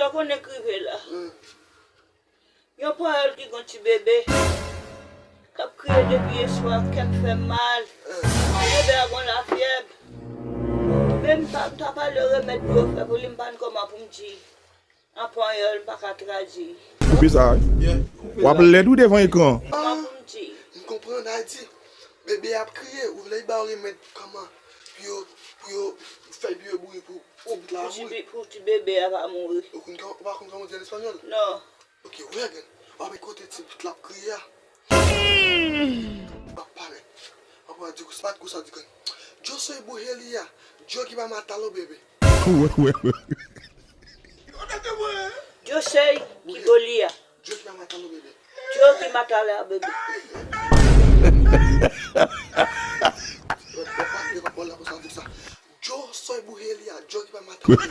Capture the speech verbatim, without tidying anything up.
Ou konnen k rive la. Yon panyòl ki gon ti bebe k ap kriye depi yèswa, kè m fè m mal. Ti bebe a gon lafyèb. Men m pa, m ta pale remèd pou yo fè pou li, m pa konn kòman pou m di. An panyòl, m pa ka tradui. Koupe sa wi. W ap lèd wi devan ekran. Kòman pou m di? M konprann, a di bebe ap kriye, ou vle ba yo remèd kòman pou yo, pou yo fè bebe bouri pou ti pitit la mouri. Pou ti bebe a pa mouri. Ou konn kòman, ou pa konn kòman di an espanyòl? Non. Ok, jueguen. W ap kote ti pitit la ap kriye a. W ap pale. W ap di, se pa konsa di, yo soy brujería, yo que va matar los bebés. Wè, wè, wè. Yo soy kibolia. Yo que va matar los bebés. Yo que mata la bebe. Yo soy brujería, yo que va matar los bebés.